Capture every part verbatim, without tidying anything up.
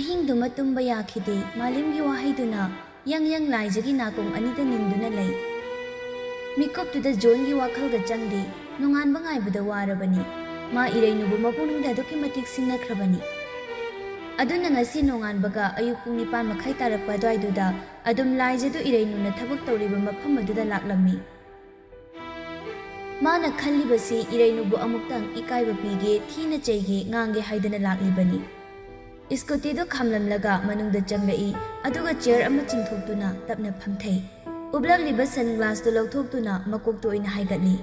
ꯑꯍꯤꯡꯗꯨꯃ ꯇꯨꯝꯕ ꯌꯥꯈꯤꯗꯦ꯫ ꯃꯥꯂꯦꯝꯒꯤ ꯋꯥꯍꯩꯗꯨꯅ ꯌꯪ ꯌꯪ ꯂꯥꯏꯖꯒꯤ ꯅꯥꯀꯣꯡ ꯑꯅꯤꯗ ꯅꯤꯟꯗꯨꯅ ꯂꯩ꯫ ꯃꯤꯀꯨꯞꯇꯨꯗ ꯖꯣꯟꯒꯤ ꯋꯥꯈꯜꯒ ꯆꯪꯗꯦ꯫ ꯅꯣꯡꯉꯥꯟꯕ ꯉꯥꯏꯕꯗ ꯋꯥꯔꯕꯅꯤ꯫ ꯃꯥ ꯏꯔꯩꯅꯨꯕꯨ ꯃꯄꯨꯛꯅꯤꯡꯗ ꯑꯗꯨꯛꯀꯤ ꯃꯇꯤꯛ ꯁꯤꯡꯅꯈ꯭ꯔꯕꯅꯤ꯫ ꯑꯗꯨꯅ ꯉꯁꯤ ꯅꯣꯡꯉꯥꯟꯕꯒ ꯑꯌꯨꯛ ꯄꯨꯡ ꯅꯤꯄꯥꯟ ꯃꯈꯥꯏ ꯇꯥꯔꯛꯄ ꯑꯗꯨꯋꯥꯏꯗꯨꯗ ꯑꯗꯨꯝ ꯂꯥꯏꯖꯗꯨ ꯏꯔꯩꯅꯨꯅ ꯊꯕꯛ ꯇꯧꯔꯤꯕ ꯃꯐꯝ ꯑꯗꯨꯗ ꯂꯥꯛꯂꯝꯃꯤ꯫ ꯃꯥꯅ ꯈꯜꯂꯤꯕꯁꯤ ꯏꯔꯩꯅꯨꯕꯨ ꯑꯃꯨꯛꯇꯪ ꯏꯀꯥꯏꯕ ꯄꯤꯒꯦ, ꯊꯤꯅ ꯆꯩꯒꯦ, ꯉꯥꯡꯒꯦ ꯍꯥꯏꯗꯅ ꯂꯥꯛꯂꯤꯕꯅꯤ꯫ ꯁ꯭ꯀꯨꯇꯤꯗꯨ ꯈꯥꯝꯂꯝꯂꯒ ꯃꯅꯨꯡꯗ ꯆꯪꯂꯛꯏ, ꯑꯗꯨꯒ ꯆꯤꯌꯔ ꯑꯃ ꯆꯤꯡꯊꯣꯛꯇꯨꯅ ꯇꯞꯅ ꯐꯝꯊꯩ꯫ ꯎꯞꯂꯛꯂꯤꯕ ꯁꯟ ꯒ꯭ꯂꯥꯁꯇꯨ ꯂꯧꯊꯣꯛꯇꯨꯅ ꯃꯀꯣꯛꯇ ꯑꯣꯏꯅ ꯍꯥꯏꯒꯠꯂꯤ꯫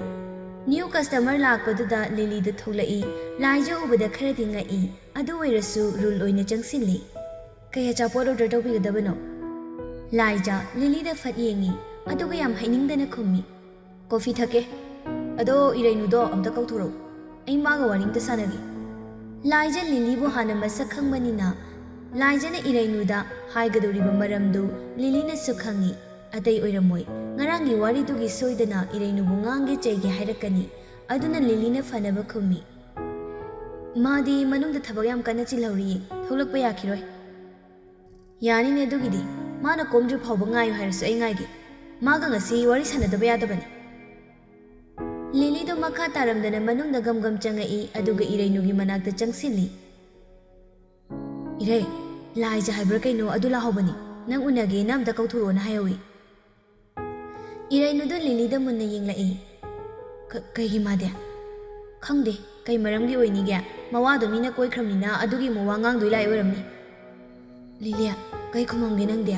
ꯅ꯭ꯌꯨ ꯀꯁꯇꯃꯔ ꯂꯥꯛꯄꯗꯨꯗ ꯂꯤꯂꯤꯗꯨ ꯊꯣꯛꯂꯛꯏ꯫ ꯂꯥꯏꯖ ꯎꯕꯗ ꯈꯔꯗꯤ ꯉꯛꯏ, ꯑꯗꯨ ꯑꯣꯏꯔꯁꯨ ꯔꯨꯜ ꯑꯣꯏꯅ ꯆꯪꯁꯤꯜꯂꯤ꯫ "ꯀꯩ ꯑꯆꯥꯄꯣꯠ ꯑꯣꯔꯗꯔ ꯇꯧꯕꯤꯒꯗꯕꯅꯣ?" ꯂꯥꯏꯖ ꯂꯤꯂꯤꯗ ꯐꯠ ꯌꯦꯡꯉꯤ, ꯑꯗꯨꯒ ꯌꯥꯝ ꯍꯩꯅꯤꯡꯗꯅ ꯈꯨꯝꯃꯤ, "ꯀꯣꯐꯤ ꯊꯛꯀꯦ꯫ ꯑꯗꯣ ꯏꯔꯩꯅꯨꯗꯣ ꯑꯝꯇ ꯀꯧꯊꯣꯔꯛꯎ, ꯑꯩ ꯃꯥꯒ ꯋꯥꯔꯤ ꯑꯝꯇ ꯁꯥꯟꯅꯒꯦ꯫" ꯂꯥꯏꯖ ꯂꯤꯂꯤꯕꯨ ꯍꯥꯟꯅ ꯃꯁꯛ ꯈꯪꯕꯅꯤꯅ ꯂꯥꯏꯖꯅ ꯏꯔꯩꯅꯨꯗ ꯍꯥꯏꯒꯗꯧꯔꯤꯕ ꯃꯔꯝꯗꯨ ꯂꯤꯂꯤꯅꯁꯨ ꯈꯪꯏ꯫ ꯑꯇꯩ ꯑꯣꯏꯔꯝꯃꯣꯏ, ꯉꯔꯥꯡꯒꯤ ꯋꯥꯔꯤꯗꯨꯒꯤ ꯁꯣꯏꯗꯅ ꯏꯔꯩꯅꯨꯕꯨ ꯉꯥꯡꯒꯦ ꯆꯩꯒꯦ ꯍꯥꯏꯔꯛꯀꯅꯤ꯫ ꯑꯗꯨꯅ ꯂꯤꯂꯤꯅ ꯐꯅꯕ ꯈꯨꯝꯃꯤ, "ꯃꯥꯗꯤ ꯃꯅꯨꯡꯗ ꯊꯕꯛ ꯌꯥꯝ ꯀꯟꯅ ꯆꯤꯜꯍꯧꯔꯤꯌꯦ, ꯊꯣꯛꯂꯛꯄ ꯌꯥꯈꯤꯔꯣꯏ꯫" "ꯌꯥꯅꯤꯅꯦ ꯑꯗꯨꯒꯤꯗꯤ, ꯃꯥꯅ ꯀꯣꯝꯗ꯭ꯔꯤ ꯐꯥꯎꯕ ꯉꯥꯏꯌꯨ ꯍꯥꯏꯔꯁꯨ ꯑꯩ ꯉꯥꯏꯒꯦ꯫ ꯃꯥꯒ ꯉꯁꯤ ꯋꯥꯔꯤ ꯁꯥꯟꯅꯗꯕ ꯌꯥꯗꯕꯅꯤ꯫" ꯂꯤꯂꯤꯗꯣ ꯃꯈꯥ ꯇꯥꯔꯝꯗꯅ ꯃꯅꯨꯡꯗ ꯒꯝ ꯒꯝ ꯆꯪꯉꯛꯏ, ꯑꯗꯨꯒ ꯏꯔꯩꯅꯨꯒꯤ ꯃꯅꯥꯛꯇ ꯆꯪꯁꯤꯜꯂꯤ꯫ "ꯏꯔꯩ, ꯂꯥꯏꯖ ꯍꯥꯏꯕ꯭ꯔꯥ ꯀꯩꯅꯣ ꯑꯗꯨ ꯂꯥꯛꯍꯧꯕꯅꯤ, ꯅꯪ ꯎꯅꯒꯦꯅ ꯑꯝꯇ ꯀꯧꯊꯣꯔꯛꯑꯣꯅ ꯍꯥꯏꯍꯧꯏ꯫" ꯏꯔꯩꯅꯨꯗꯣ ꯂꯤꯂꯤꯗ ꯃꯨꯟꯅ ꯌꯦꯡꯂꯛꯏ꯫ "ꯀ-, ꯀꯩꯒꯤ ꯃꯥꯗꯤ?" "ꯈꯪꯗꯦ, ꯀꯩ ꯃꯔꯝꯒꯤ ꯑꯣꯏꯅꯤꯒꯦ? ꯃꯋꯥꯗꯣ ꯃꯤꯅ ꯀꯣꯏꯈ꯭ꯔꯕꯅꯤꯅ ꯑꯗꯨꯒꯤ ꯃꯋꯥ ꯉꯥꯡꯗꯣꯏ ꯂꯥꯏ ꯑꯣꯏꯔꯝꯅꯤ꯫" "ꯂꯤꯂꯤ, ꯀꯩ ꯈꯨꯝꯃꯝꯒꯦ ꯅꯪꯗꯤ?"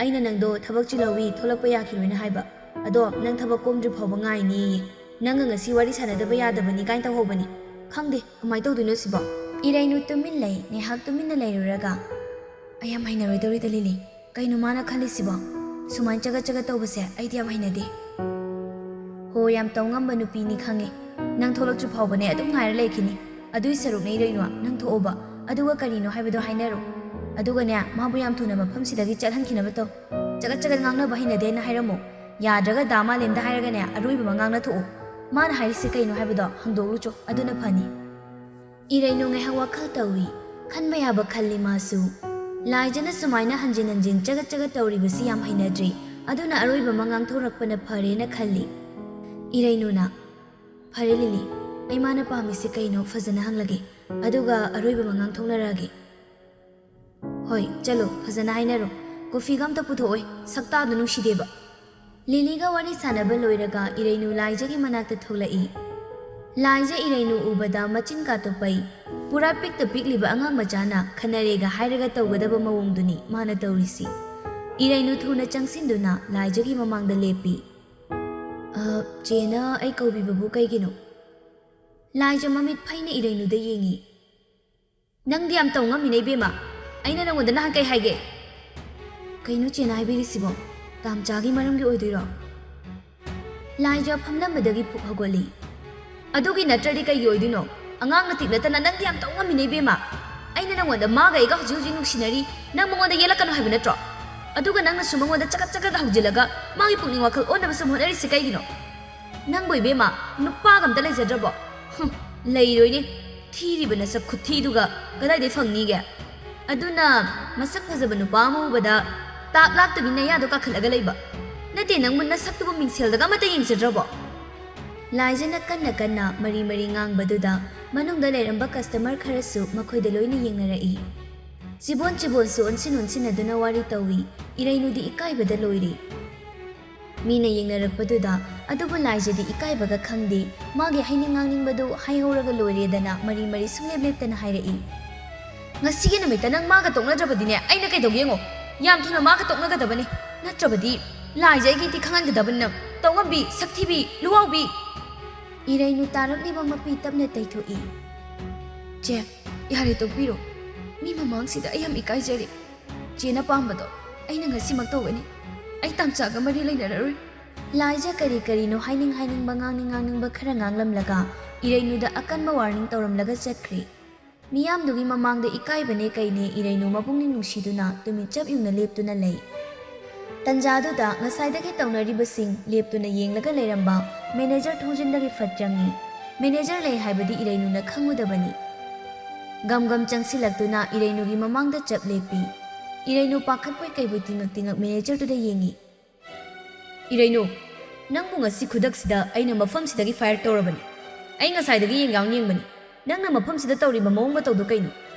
"ꯑꯩꯅ ꯅꯪꯗꯣ ꯊꯕꯛ ꯆꯤꯜꯍꯧꯋꯤ, ꯊꯣꯛꯂꯛꯄ ꯌꯥꯈꯤꯔꯣꯏꯅ ꯍꯥꯏꯕ꯫ ꯑꯗꯣ ꯅꯪ ꯊꯕꯛ ꯀꯣꯝꯗ꯭ꯔꯤ ꯐꯥꯎꯕ ꯉꯥꯏꯅꯤꯌꯦ꯫ ꯅꯪꯒ ꯉꯁꯤ ꯋꯥꯔꯤ ꯁꯥꯟꯅꯗꯕ ꯌꯥꯗꯕꯅꯤ ꯀꯥꯏꯅ ꯇꯧꯍꯧꯕꯅꯤ꯫ ꯈꯪꯗꯦ, ꯀꯃꯥꯏꯅ ꯇꯧꯗꯣꯏꯅꯣ ꯁꯤꯕꯣ?" ꯏꯔꯩꯅꯨ ꯇꯨꯃꯤꯟ ꯂꯩ꯫ ꯉꯥꯏꯍꯥꯛ ꯇꯨꯃꯤꯟꯅ ꯂꯩꯔꯨꯔꯒ, "ꯑꯩ ꯌꯥꯝ ꯍꯩꯅꯔꯣꯏꯗꯧꯔꯤꯗ, ꯂꯤꯂꯤ꯫ ꯀꯩꯅꯣ ꯃꯥꯅ ꯈꯜꯂꯤꯁꯤꯕꯣ? ꯁꯨꯃꯥꯏꯅ ꯆꯒꯠ ꯆꯒꯠ ꯇꯧꯕꯁꯦ ꯑꯩꯗꯤ ꯌꯥꯝ ꯍꯩꯅꯗꯦ꯫ ꯍꯣ, ꯌꯥꯝ ꯇꯧ ꯉꯝꯕ ꯅꯨꯄꯤꯅꯤ ꯈꯪꯉꯦ꯫ ꯅꯪ ꯊꯣꯛꯂꯛꯇ꯭ꯔꯤ ꯐꯥꯎꯕꯅꯦ ꯑꯗꯨꯝ ꯉꯥꯏꯔ ꯂꯩꯈꯤꯅꯤ꯫ ꯑꯗꯨꯏ ꯁꯔꯨꯛꯅꯦ ꯏꯔꯩꯅꯨ, ꯅꯪ ꯊꯣꯛꯑꯣꯕ꯫ ꯑꯗꯨꯒ ꯀꯔꯤꯅꯣ ꯍꯥꯏꯕꯗꯣ ꯍꯥꯏꯅꯔꯣ꯫ ꯑꯗꯨꯒꯅꯦ, ꯃꯥꯕꯨ ꯌꯥꯝ ꯊꯨꯅ ꯃꯐꯝꯁꯤꯗꯒꯤ ꯆꯠꯍꯟꯈꯤꯅꯕ ꯇꯧ꯫ ꯆꯒꯠ ꯆꯒꯠ ꯉꯥꯡꯅꯕ ꯍꯩꯅꯗꯦꯅ ꯍꯥꯏꯔꯝꯃꯣ꯫ ꯌꯥꯗ꯭ꯔꯒ ꯗꯥ ꯃꯥꯂꯦꯝꯗ ꯍꯥꯏꯔꯒꯅꯦ, ꯑꯔꯣꯏꯕ ꯃꯉꯥꯡꯅ ꯊꯣꯛꯑꯣ꯫ ꯃꯥꯅ ꯍꯥꯏꯔꯤꯁꯦ ꯀꯩꯅꯣ ꯍꯥꯏꯕꯗꯣ ꯍꯪꯗꯣꯛꯂꯨꯆꯣ, ꯑꯗꯨꯅ ꯐꯅꯤ꯫" ꯏꯔꯩꯅꯨ ꯉꯥꯏꯍꯥꯛ ꯋꯥꯈꯜ ꯇꯧꯏ꯫ ꯈꯟꯕ ꯌꯥꯕ ꯈꯜꯂꯤ ꯃꯥꯁꯨ꯫ ꯂꯥꯏꯖꯅ ꯁꯨꯃꯥꯏꯅ ꯍꯟꯖꯤꯟ ꯍꯟꯖꯤꯟ ꯆꯒꯠ ꯆꯒꯠ ꯇꯧꯔꯤꯕꯁꯤ ꯌꯥꯝ ꯍꯩꯅꯗ꯭ꯔꯤ, ꯑꯗꯨꯅ ꯑꯔꯣꯏꯕ ꯑꯃ ꯉꯥꯡꯊꯣꯔꯛꯄꯅ ꯐꯔꯦꯅ ꯈꯜꯂꯤ꯫ ꯏꯔꯩꯅꯨꯅ, "ꯐꯔꯦ ꯂꯤꯂꯤ, ꯑꯩ ꯃꯥꯅ ꯄꯥꯝꯃꯤꯁꯦ ꯀꯩꯅꯣ ꯐꯖꯅ ꯍꯪꯂꯒꯦ, ꯑꯗꯨꯒ ꯑꯔꯣꯏꯕ ꯑꯃ ꯉꯥꯡꯊꯣꯛꯅꯔꯛꯑꯒꯦ꯫ ꯍꯣꯏ, ꯆꯠꯂꯣ, ꯐꯖꯅ ꯍꯥꯏꯅꯔꯣ꯫ ꯀꯣꯐꯤꯒ ꯑꯝꯇ ꯄꯨꯊꯣꯛꯑꯣꯏ, ꯁꯛꯇꯥꯗꯣ ꯅꯨꯡꯁꯤꯗꯦꯕ꯫" ꯂꯤꯂꯤꯒ ꯋꯥꯔꯤ ꯁꯥꯟꯅꯕ ꯂꯣꯏꯔꯒ ꯏꯔꯩꯅꯨ ꯂꯥꯏꯖꯒꯤ ꯃꯅꯥꯛꯇ ꯊꯣꯛꯂꯛꯏ꯫ ꯂꯥꯏꯖ ꯏꯔꯩꯅꯨ ꯎꯕꯗ ꯃꯆꯤꯟ ꯀꯥꯇꯨ ꯄꯩ꯫ ꯄꯨꯔꯥ ꯄꯤꯛꯇ ꯄꯤꯛꯂꯤꯕ ꯑꯉꯥꯡ ꯃꯆꯥꯅ ꯈꯟꯅꯔꯦꯒ ꯍꯥꯏꯔꯒ ꯇꯧꯒꯗꯕ ꯃꯑꯣꯡꯗꯨꯅꯤ ꯃꯥꯅ ꯇꯧꯔꯤꯁꯤ꯫ ꯏꯔꯩꯅꯨ ꯊꯨꯅ ꯆꯪꯁꯤꯟꯗꯨꯅ ꯂꯥꯏꯖꯒꯤ ꯃꯃꯥꯡꯗ ꯂꯦꯞꯄꯤ꯫ "ꯑ, ꯆꯦꯅ ꯑꯩ ꯀꯧꯕꯤꯕꯕꯨ ꯀꯩꯒꯤꯅꯣ?" ꯂꯥꯏꯖ ꯃꯃꯤꯠ ꯐꯩꯅ ꯏꯔꯩꯅꯨꯗ ꯌꯦꯡꯉꯤ꯫ "ꯅꯪꯗꯤ ꯌꯥꯝ ꯇꯧ ꯉꯝꯃꯤꯅꯦ ꯏꯕꯦꯝꯃ꯫ ꯑꯩꯅ ꯅꯪꯉꯣꯟꯗ ꯅꯍꯥꯟ ꯀꯩ ꯍꯥꯏꯒꯦ?" "ꯀꯩꯅꯣ ꯆꯦꯅ ꯍꯥꯏꯕꯤꯔꯤꯁꯤꯕꯣ? ꯇꯥꯝꯆꯥꯒꯤ ꯃꯔꯝꯒꯤ ꯑꯣꯏꯗꯣꯏꯔꯣ?" ꯂꯥꯏꯖ ꯐꯝꯂꯝꯕꯗꯒꯤ ꯐꯨꯛ ꯍꯧꯒꯠꯂꯤ꯫ "ꯑꯗꯨꯒꯤ ꯅꯠꯇ꯭ꯔꯗꯤ ꯀꯩꯒꯤ ꯑꯣꯏꯗꯣꯏꯅꯣ? ꯑꯉꯥꯡ ꯃꯇꯤꯛ ꯅꯠꯇꯅ ꯅꯪꯗꯤ ꯌꯥꯝ ꯇꯧ ꯉꯝꯃꯤꯅꯦ ꯏꯕꯦꯝꯃ꯫ ꯑꯩꯅ ꯅꯪꯉꯣꯟꯗ ꯃꯥꯒ ꯑꯩꯒ ꯍꯧꯖꯤꯛ ꯍꯧꯖꯤꯛ ꯅꯨꯡꯁꯤꯅꯔꯤ, ꯅꯪ ꯃꯉꯣꯟꯗ ꯌꯦꯜꯂꯛꯀꯅꯨ ꯍꯥꯏꯕ ꯅꯠꯇ꯭ꯔꯣ? ꯑꯗꯨꯒ ꯅꯪꯅꯁꯨ ꯃꯉꯣꯟꯗ ꯆꯒꯠ ꯆꯒꯠ ꯍꯧꯖꯤꯜꯂꯒ ꯃꯥꯒꯤ ꯄꯨꯛꯅꯤꯡ ꯋꯥꯈꯜ ꯑꯣꯟꯅꯕ ꯁꯨꯝ ꯍꯣꯠꯅꯔꯤꯁꯤ ꯀꯩꯒꯤꯅꯣ? ꯅꯪꯕꯨ ꯏꯕꯦꯝꯃ, ꯅꯨꯄꯥꯒ ꯑꯝꯇ ꯂꯩꯖꯗ꯭ꯔꯕꯣ? ꯍꯨꯝ, ꯂꯩꯔꯣꯏꯅꯦ꯫ ꯊꯤꯔꯤꯕ ꯅꯁꯛ ꯈꯨꯊꯤꯗꯨꯒ ꯀꯗꯥꯏꯗꯩ ꯐꯪꯅꯤꯒꯦ? ꯑꯗꯨꯅ ꯃꯁꯛ ꯐꯖꯕ ꯅꯨꯄꯥ ꯑꯃ ꯎꯕꯗ ꯇꯥꯞ ꯂꯥꯛꯇꯕꯤ ꯅꯌꯥꯗꯣ ꯀꯥꯈꯠꯂꯒ ꯂꯩꯕ꯫ ꯅꯠꯇꯦ, ꯅꯪꯕꯨ ꯅꯁꯛꯇꯨꯕꯨ ꯃꯤꯡꯁꯦꯜꯗꯒ ꯑꯃꯠꯇ ꯌꯦꯡꯖꯗ꯭ꯔꯕꯣ?" ꯂꯥꯏꯖꯅ ꯀꯟꯅ ꯀꯟꯅ ꯃꯔꯤ ꯃꯔꯤ ꯉꯥꯡꯕꯗꯨꯗ ꯃꯅꯨꯡꯗ ꯂꯩꯔꯝꯕ ꯀꯁꯇꯃꯔ ꯈꯔꯁꯨ ꯃꯈꯣꯏꯗ ꯂꯣꯏꯅ ꯌꯦꯡꯅꯔꯛꯏ꯫ ꯆꯤꯕꯣꯟ ꯆꯤꯕꯣꯟꯁꯨ ꯑꯣꯟꯁꯤꯟ ꯑꯣꯟꯁꯤꯟꯅꯗꯨꯅ ꯋꯥꯔꯤ ꯇꯧꯏ꯫ ꯏꯔꯩꯅꯨꯗꯤ ꯏꯀꯥꯏꯕꯗ ꯂꯣꯏꯔꯤ꯫ ꯃꯤꯅ ꯌꯦꯡꯅꯔꯛꯄꯗꯨꯗ, ꯑꯗꯨꯕꯨ ꯂꯥꯏꯖꯗꯤ ꯏꯀꯥꯏꯕꯒ ꯈꯪꯗꯦ, ꯃꯥꯒꯤ ꯍꯥꯏꯅꯤꯡ ꯉꯥꯡꯅꯤꯡꯕꯗꯨ ꯍꯥꯏꯍꯧꯔꯒ ꯂꯣꯏꯔꯦꯗꯅ ꯃꯔꯤ ꯃꯔꯤ ꯁꯨꯡꯂꯦꯞ ꯂꯦꯞꯇꯅ ꯍꯥꯏꯔꯛꯏ꯫ "ꯉꯁꯤꯒꯤ ꯅꯨꯃꯤꯠꯇ ꯅꯪ ꯃꯥꯒ ꯇꯣꯛꯅꯗ꯭ꯔꯕꯗꯤꯅꯦ, ꯑꯩꯅ ꯀꯩꯗꯧꯒꯦ ꯌꯦꯡꯉꯣ꯫ ꯌꯥꯝ ꯊꯨꯅ ꯃꯥꯒ ꯇꯣꯛꯅꯒꯗꯕꯅꯤ, ꯅꯠꯇ꯭ꯔꯕꯗꯤ ꯂꯥꯏꯖ ꯑꯩꯒꯤ ꯏꯊꯤ ꯈꯪꯍꯟꯒꯗꯕꯅꯤ ꯅꯪ꯫ ꯇꯧꯉꯝꯕꯤ, ꯁꯛꯊꯤꯕꯤ, ꯂꯨꯋꯥꯎꯕꯤ!" ꯏꯔꯩꯅꯨ ꯇꯥꯔꯛꯂꯤꯕ ꯃꯄꯤ ꯇꯞꯅ ꯇꯩꯊꯣꯛꯏ꯫ "ꯆꯦ, ꯌꯥꯔꯦ ꯇꯣꯛꯄꯤꯔꯣ꯫ ꯃꯤ ꯃꯃꯥꯡꯁꯤꯗ ꯑꯩ ꯌꯥꯝ ꯏꯀꯥꯏꯖꯔꯦ꯫ ꯆꯦꯅ ꯄꯥꯝꯕꯗꯣ ꯑꯩꯅ ꯉꯁꯤꯃꯛ ꯇꯧꯒꯅꯤ꯫ ꯑꯩ ꯇꯥꯝꯆꯥꯒ ꯃꯔꯤ ꯂꯩꯅꯔꯔꯣꯏ꯫" ꯂꯥꯏꯖ ꯀꯔꯤ ꯀꯔꯤꯅꯣ ꯍꯥꯏꯅꯤꯡ ꯍꯥꯏꯅꯤꯡꯕ ꯉꯥꯡꯅꯤꯡ ꯉꯥꯡꯅꯤꯡꯕ ꯈꯔ ꯉꯥꯡꯂꯝꯂꯒ ꯏꯔꯩꯅꯨꯗ ꯑꯀꯟꯕ ꯋꯥꯔꯅꯤꯡ ꯇꯧꯔꯝꯂꯒ ꯆꯠꯈ꯭ꯔꯦ꯫ ꯃꯤꯌꯥꯝꯗꯨꯒꯤ ꯃꯃꯥꯡꯗ ꯏꯀꯥꯏꯕꯅꯦ ꯀꯩꯅꯦ ꯏꯔꯩꯅꯨ ꯃꯄꯨꯛꯅꯤꯡ ꯅꯨꯡꯁꯤꯗꯨꯅ ꯇꯨꯃꯤꯟ ꯆꯞ ꯌꯨꯡꯅ ꯂꯦꯞꯇꯨꯅ ꯂꯩ꯫ ꯇꯟꯖꯥꯗꯨꯗ ꯉꯁꯥꯏꯗꯒꯤ ꯇꯧꯅꯔꯤꯕꯁꯤꯡ ꯂꯦꯞꯇꯨꯅ ꯌꯦꯡꯂꯒ ꯂꯩꯔꯝꯕ ꯃꯦꯅꯦꯖꯔ ꯊꯣꯡꯖꯤꯟꯗꯒꯤ ꯐꯠ ꯆꯪꯉꯤ꯫ ꯃꯦꯅꯦꯖꯔ ꯂꯩ ꯍꯥꯏꯕꯗꯤ ꯏꯔꯩꯅꯨꯅ ꯈꯪꯉꯨꯗꯕꯅꯤ꯫ ꯒꯝ ꯒꯝ ꯆꯪꯁꯤꯜꯂꯛꯇꯨꯅ ꯏꯔꯩꯅꯨꯒꯤ ꯃꯃꯥꯡꯗ ꯆꯞ ꯂꯦꯞꯄꯤ꯫ ꯏꯔꯩꯅꯨ ꯄꯥꯈꯠꯄꯣꯏ ꯀꯩꯕꯣꯏ ꯇꯤꯉꯛ ꯇꯤꯉꯛ ꯃꯦꯅꯦꯖꯔꯗꯨꯗ ꯌꯦꯡꯉꯤ꯫ "ꯏꯔꯩꯅꯨ, ꯅꯪꯕꯨ ꯉꯁꯤ ꯈꯨꯗꯛꯁꯤꯗ ꯑꯩꯅ ꯃꯐꯝꯁꯤꯗꯒꯤ ꯐꯥꯌꯔ ꯇꯧꯔꯕꯅꯤ꯫ ꯑꯩ ꯉꯁꯥꯏꯗꯒꯤ ꯌꯦꯡꯒꯥꯡ ꯌꯦꯡꯕꯅꯤ꯫ ꯅꯪꯅ ꯃꯐꯝꯁꯤꯗ ꯇꯧꯔꯤꯕ ꯃꯑꯣꯡ ꯃꯇꯧꯗꯣ ꯀꯩꯅꯣ?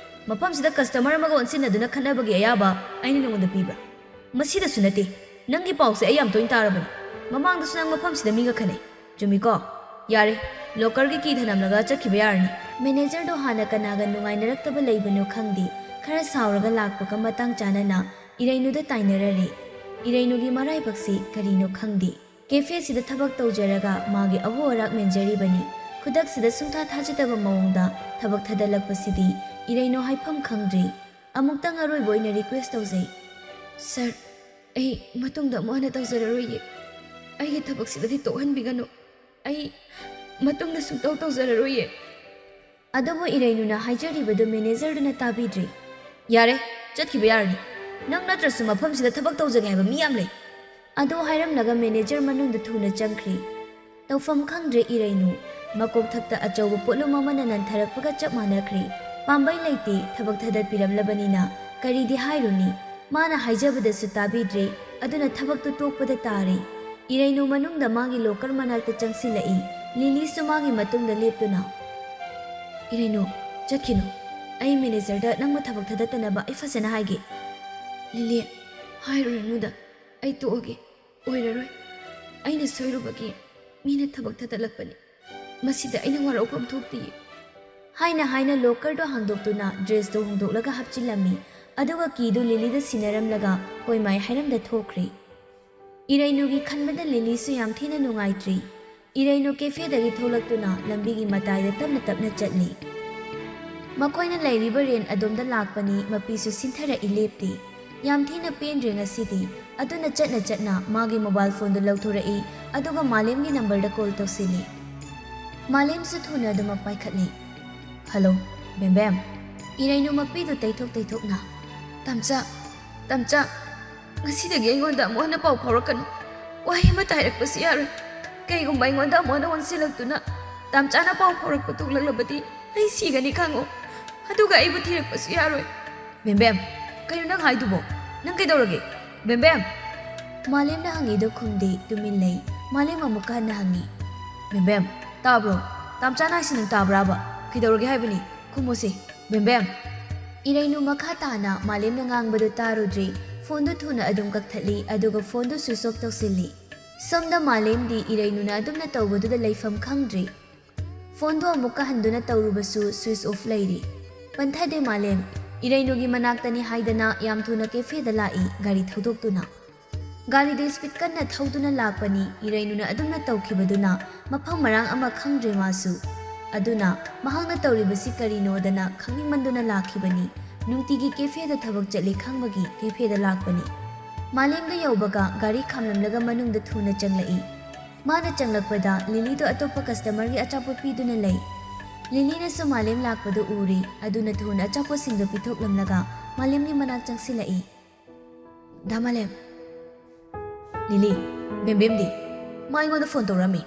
ꯃꯐꯝꯁꯤꯗ ꯀꯁꯇꯃꯔ ꯑꯃꯒ ꯑꯣꯟꯁꯤꯟꯅꯗꯨꯅ ꯈꯠꯅꯕꯒꯤ ꯑꯌꯥꯕ ꯑꯩꯅ ꯅꯉꯣꯟꯗ ꯄꯤꯕ꯭ꯔꯥ? ꯃꯁꯤꯗꯁꯨ ꯅꯠꯇꯦ, ꯅꯪꯒꯤ ꯄꯥꯎꯁꯦ ꯑꯩ ꯌꯥꯝ ꯇꯣꯏꯅ ꯇꯥꯔꯕꯅꯤ꯫ ꯃꯃꯥꯡꯗꯁꯨ ꯅꯪ ꯃꯐꯝꯁꯤꯗ ꯃꯤꯒ ꯈꯠꯅꯩ꯫ ꯆꯨꯝꯃꯤꯀꯣ? ꯌꯥꯔꯦ, ꯂꯣꯀꯔꯒꯤ ꯀꯤ ꯊꯅꯝꯂꯒ ꯆꯠꯈꯤꯕ ꯌꯥꯔꯅꯤ꯫" ꯃꯦꯅꯦꯖꯔꯗꯣ ꯍꯥꯟꯅ ꯀꯅꯥꯒ ꯅꯨꯡꯉꯥꯏꯅꯔꯛꯇꯕ ꯂꯩꯕꯅꯣ ꯈꯪꯗꯦ, ꯈꯔ ꯁꯥꯎꯔꯒ ꯂꯥꯛꯄꯒ ꯃꯇꯥꯡ ꯆꯥꯅꯅ ꯏꯔꯩꯅꯨꯗ ꯇꯥꯏꯅꯔꯔꯦ꯫ ꯏꯔꯩꯅꯨꯒꯤ ꯃꯔꯥꯏꯕꯛꯁꯤ ꯀꯔꯤꯅꯣ ꯈꯪꯗꯦ꯫ ꯀꯦꯐꯦꯁꯤꯗ ꯊꯕꯛ ꯇꯧꯖꯔꯒ ꯃꯥꯒꯤ ꯑꯍꯣ ꯑꯔꯥꯛ ꯃꯦꯟꯖꯔꯤꯕꯅꯤ꯫ ꯈꯨꯗꯛꯁꯤꯗ ꯁꯨꯡꯊꯥ ꯊꯥꯖꯗꯕ ꯃꯑꯣꯡꯗ ꯊꯕꯛ ꯊꯥꯗꯠꯂꯛꯄꯁꯤꯗꯤ ꯏꯔꯩꯅꯨ ꯍꯥꯏꯐꯝ ꯈꯪꯗ꯭ꯔꯦ꯫ ꯑꯃꯨꯛꯇꯪ ꯑꯔꯣꯏꯕ ꯑꯣꯏꯅ ꯔꯤꯀ꯭ꯋꯦꯁ ꯇꯧꯖꯩ꯫ "ꯁꯔ, ꯑꯩ ꯃꯇꯨꯡꯗ ꯑꯃꯨꯛ ꯍꯟꯅ ꯇꯧꯖꯔꯔꯣꯏꯌꯦ꯫ ꯑꯩꯒꯤ ꯊꯕꯛꯁꯤꯗꯗꯤ ꯇꯣꯛꯍꯟꯕꯤꯒꯅꯨ꯫ ꯑꯩ ꯃꯇꯨꯡꯗ ꯁꯨꯡꯇꯧ ꯇꯧꯖꯔꯔꯣꯏꯌꯦ꯫" ꯑꯗꯨꯕꯨ ꯏꯔꯩꯅꯨꯅ ꯍꯥꯏꯖꯔꯤꯕꯗꯨ ꯃꯦꯅꯦꯖꯔꯗꯨꯅ ꯇꯥꯕꯤꯗ꯭ꯔꯦ꯫ "ꯌꯥꯔꯦ, ꯆꯠꯈꯤꯕ ꯌꯥꯔꯅꯤ꯫ ꯅꯪ ꯅꯠꯇ꯭ꯔꯁꯨ ꯃꯐꯝꯁꯤꯗ ꯊꯕꯛ ꯇꯧꯖꯒꯦ ꯍꯥꯏꯕ ꯃꯤ ꯌꯥꯝ ꯂꯩ꯫" ꯑꯗꯨ ꯍꯥꯏꯔꯝꯂꯒ ꯃꯦꯅꯦꯖꯔ ꯃꯅꯨꯡꯗ ꯊꯨꯅ ꯆꯪꯈ꯭ꯔꯦ꯫ ꯇꯧꯐꯝ ꯈꯪꯗ꯭ꯔꯦ ꯏꯔꯩꯅꯨ꯫ ꯃꯀꯣꯛꯊꯛꯇ ꯑꯆꯧꯕ ꯄꯣꯠꯂꯨꯝ ꯑꯃꯅ ꯅꯟꯊꯔꯛꯄꯒ ꯆꯞ ꯃꯥꯟꯅꯈ꯭ꯔꯦ꯫ ꯄꯥꯝꯕꯩ ꯂꯩꯇꯦ, ꯊꯕꯛ ꯊꯥꯗꯠꯄꯤꯔꯝꯂꯕꯅꯤꯅ꯫ ꯀꯔꯤꯗꯤ ꯍꯥꯏꯔꯨꯅꯤ? ꯃꯥꯅ ꯍꯥꯏꯖꯕꯗꯁꯨ ꯇꯥꯕꯤꯗ꯭ꯔꯦ꯫ ꯑꯗꯨꯅ ꯊꯕꯛꯇꯨ ꯇꯣꯛꯄꯗ ꯇꯥꯔꯦ꯫ ꯏꯔꯩꯅꯨ ꯃꯅꯨꯡꯗ ꯃꯥꯒꯤ ꯂꯣꯀꯔ ꯃꯅꯥꯛꯇ ꯆꯪꯁꯤꯜꯂꯛꯏ꯫ ꯂꯤꯂꯤꯁꯨ ꯃꯥꯒꯤ ꯃꯇꯨꯡꯗ ꯂꯦꯞꯇꯨꯅ, "ꯏꯔꯩꯅꯨ, ꯆꯠꯈꯤꯅꯨ꯫ ꯑꯩ ꯃꯦꯅꯦꯖꯔꯗ ꯅꯪꯕꯨ ꯊꯕꯛ ꯊꯥꯗꯠꯇꯅꯕ ꯑꯩ ꯐꯖꯅ ꯍꯥꯏꯒꯦ꯫" "ꯂꯤꯂꯤ, ꯍꯥꯏꯔꯨꯔꯅꯨꯗ꯫ ꯑꯩ ꯇꯣꯛꯑꯒꯦ꯫ ꯑꯣꯏꯔꯔꯣꯏ꯫ ꯑꯩꯅ ꯁꯣꯏꯔꯨꯕꯒꯤ ꯃꯤꯅ ꯊꯕꯛ ꯊꯥꯗꯠꯂꯛꯄꯅꯤ꯫ ꯃꯁꯤꯗ ꯑꯩꯅ ꯋꯥꯔꯧꯐꯝ ꯊꯣꯛꯇꯤꯌꯦ꯫" ꯍꯥꯏꯅ ꯍꯥꯏꯅ ꯂꯣꯀꯔꯗꯣ ꯍꯥꯡꯗꯣꯛꯇꯨꯅ ꯗ꯭ꯔꯦꯁꯇꯣ ꯍꯣꯡꯗꯣꯛꯂꯒ ꯍꯥꯞꯆꯤꯜꯂꯝꯃꯤ꯫ ꯑꯗꯨꯒ ꯀꯤꯗꯨ ꯂꯤꯂꯤꯗ ꯁꯤꯟꯅꯔꯝꯂꯒ ꯍꯣꯏ ꯃꯥꯏ ꯍꯥꯏꯔꯝꯗ ꯊꯣꯛꯈ꯭ꯔꯦ꯫ ꯏꯔꯩꯅꯨꯒꯤ ꯈꯟꯕꯗ ꯂꯤꯂꯤꯁꯨ ꯌꯥꯝ ꯊꯤꯅ ꯅꯨꯡꯉꯥꯏꯇ꯭ꯔꯤ꯫ ꯏꯔꯩꯅꯨ ꯀꯦꯐꯦꯗꯒꯤ ꯊꯣꯛꯂꯛꯇꯨꯅ ꯂꯝꯕꯤꯒꯤ ꯃꯇꯥꯏꯗ ꯇꯞꯅ ꯇꯞꯅ ꯆꯠꯂꯤ꯫ ꯃꯈꯣꯏꯅ ꯂꯩꯔꯤꯕ ꯔꯦꯟ ꯑꯗꯣꯝꯗ ꯂꯥꯛꯄꯅꯤ, ꯃꯄꯤꯁꯨ ꯁꯤꯟꯊꯔꯛꯏ ꯂꯦꯞꯇꯦ꯫ ꯌꯥꯝ ꯊꯤꯅ ꯄꯦꯟꯗ꯭ꯔꯦ ꯉꯁꯤꯗꯤ꯫ ꯑꯗꯨꯅ ꯆꯠꯅ ꯆꯠꯅ ꯃꯥꯒꯤ ꯃꯣꯕꯥꯏꯜ ꯐꯣꯟꯗꯨ ꯂꯧꯊꯣꯔꯛꯏ, ꯑꯗꯨꯒ ꯃꯥꯂꯦꯝꯒꯤ ꯅꯝꯕꯔꯗ ꯀꯣꯜ ꯇꯧꯁꯤꯜꯂꯤ꯫ ꯃꯥꯂꯦꯝꯁꯨ ꯊꯨꯅ ꯑꯗꯨꯃꯛ ꯄꯥꯏꯈꯠꯂꯤ꯫ "ꯍꯜꯂꯣ, ꯕꯦꯝꯕꯦꯝ꯫" ꯏꯔꯩꯅꯨ ꯃꯄꯤꯗꯨ ꯇꯩꯊꯣꯛ ꯇꯩꯊꯣꯛꯅ, "ꯇꯝꯆꯥ, ꯇꯝꯆꯥ, ꯉꯁꯤꯗꯒꯤ ꯑꯩꯉꯣꯟꯗ ꯑꯃꯨꯛ ꯍꯟꯅ ꯄꯥꯎ ꯐꯥꯎꯔꯛꯀꯅꯨ꯫ ꯋꯥꯍꯩ ꯑꯃꯠꯇ ꯍꯥꯏꯔꯛꯄꯁꯨ ꯌꯥꯔꯣꯏ꯫ ꯀꯩꯒꯨꯝꯕ ꯑꯩꯉꯣꯟꯗ ꯑꯃꯨꯛ ꯍꯟꯅ ꯑꯣꯟꯁꯤꯜꯂꯛꯇꯨꯅ ꯇꯝꯆꯥꯅ ꯄꯥꯎ ꯐꯥꯎꯔꯛꯄ ꯊꯣꯛꯂꯛꯂꯕꯗꯤ ꯑꯩ ꯁꯤꯒꯅꯤ ꯈꯪꯉꯨ꯫" ꯑꯗꯨꯒ ꯑꯩꯕꯨ ꯊꯤꯔꯛꯄꯁꯨ ꯌꯥꯔꯣꯏ꯫ ꯕꯦꯝꯕꯦꯝ, ꯀꯩꯅꯣ ꯅꯪ ꯍꯥꯏꯗꯨꯕꯣ? ꯅꯪ ꯀꯩꯗꯧꯔꯒꯦ? ꯕꯦꯝꯕꯦꯝ! ꯃꯥꯂꯦꯝꯅ ꯍꯪꯉꯤꯗꯣ ꯈꯨꯝꯗꯦ, ꯇꯨꯃꯤꯟ ꯂꯩ꯫ ꯃꯥꯂꯦꯝ ꯑꯃꯨꯛꯀ ꯍꯟꯅ ꯍꯪꯉꯤ꯫ ꯕꯦꯝꯕꯦꯝ, ꯇꯥꯕ꯭ꯔꯣ? ꯇꯥꯝꯆꯥꯅ ꯍꯥꯏꯁꯤ ꯅꯪ ꯇꯥꯕ꯭ꯔꯥꯕ? ꯀꯩꯗꯧꯔꯒꯦ ꯍꯥꯏꯕꯅꯤ? ꯈꯨꯝꯃꯨꯁꯦ꯫ ꯕꯦꯝꯕꯦꯝ! ꯏꯔꯩꯅꯨ ꯃꯈꯥ ꯇꯥꯅ ꯃꯥꯂꯦꯝꯅ ꯉꯥꯡꯕꯗꯨ ꯇꯥꯔꯨꯗ꯭ꯔꯦ꯫ ꯐꯣꯟꯗꯨ ꯊꯨꯅ ꯑꯗꯨꯝ ꯀꯛꯊꯠꯂꯤ, ꯑꯗꯨꯒ ꯐꯣꯟꯗꯨ switch off ꯇꯧꯁꯤꯜꯂꯤ꯫ ꯁꯣꯝꯗ ꯃꯥꯂꯦꯝꯗꯤ ꯏꯔꯩꯅꯨꯅ ꯑꯗꯨꯝꯅ ꯇꯧꯕꯗꯨꯗ ꯂꯩꯐꯝ ꯈꯪꯗ꯭ꯔꯦ꯫ ꯐꯣꯟꯗꯨ ꯑꯃꯨꯛꯀ ꯍꯟꯗꯨꯅ ꯇꯧꯔꯨꯕꯁꯨ switch off ꯂꯩꯔꯤ꯫ ꯄꯟꯊꯗꯦ ꯃꯥꯂꯦꯝ꯫ ꯏꯔꯩꯅꯨꯒꯤ ꯃꯅꯥꯛꯇꯅꯤ ꯍꯥꯏꯗꯅ ꯌꯥꯝ ꯊꯨꯅ cafe ꯗ ꯂꯥꯛꯏ ꯒꯥꯔꯤ ꯊꯧꯗꯣꯛꯇꯨꯅ꯫ ꯒꯥꯔꯤꯗꯨ speed ꯀꯟꯅ ꯊꯧꯗꯨꯅ ꯂꯥꯛꯄꯅꯤ, ꯏꯔꯩꯅꯨꯅ ꯑꯗꯨꯝꯅ ꯇꯧꯈꯤꯕꯗꯨꯅ ꯃꯐꯝ ꯃꯔꯥꯡ ꯑꯃ ꯈꯪꯗ꯭ꯔꯦ ꯃꯥꯁꯨ꯫ ꯑꯗꯨꯅ ꯃꯍꯥꯛꯅ ꯇꯧꯔꯤꯕꯁꯤ ꯀꯔꯤꯅꯣꯗꯅ ꯈꯪꯅꯤꯡꯃꯟꯗꯨꯅ ꯂꯥꯛꯈꯤꯕꯅꯤ꯫ ꯅꯨꯡꯇꯤꯒꯤ cafe ꯗ ꯊꯕꯛ ꯆꯠꯂꯤ ꯈꯪꯕꯒꯤ cafe ꯗ ꯂꯥꯛꯄꯅꯤ꯫ ꯃꯥꯂꯦꯝꯗ ꯌꯧꯕꯒ ꯒꯥꯔꯤ ꯈꯥꯝꯂꯝꯂꯒ ꯃꯅꯨꯡꯗ ꯊꯨꯅ ꯆꯪꯂꯛꯏ꯫ ꯃꯥꯅ ꯆꯪꯂꯛꯄꯗ ꯂꯤꯂꯤꯗꯣ ꯑꯇꯣꯞꯄ customer ꯒꯤ ꯑꯆꯥꯄꯣꯠ ꯄꯤꯗꯨꯅ ꯂꯩ꯫ ꯂꯤꯂꯤꯅꯁꯨ ꯃꯥꯂꯦꯝ ꯂꯥꯛꯄꯗꯨ ꯎꯔꯦ, ꯑꯗꯨꯅ ꯊꯨꯅ ꯑꯆꯥꯄꯣꯠꯁꯤꯡꯗꯣ ꯄꯤꯊꯣꯛꯂꯝꯂꯒ ꯃꯥꯂꯦꯝꯒꯤ ꯃꯅꯥꯛ ꯆꯪꯁꯤꯜꯂꯛꯏ꯫ ꯗꯥ ꯃꯥꯂꯦꯝ꯫ ꯂꯤꯂꯤ, ꯕꯦꯝꯕꯦꯝꯗꯤ? ꯃꯥ ꯑꯩꯉꯣꯟꯗ ꯐꯣꯟ ꯇꯧꯔꯛꯑꯝꯃꯤ,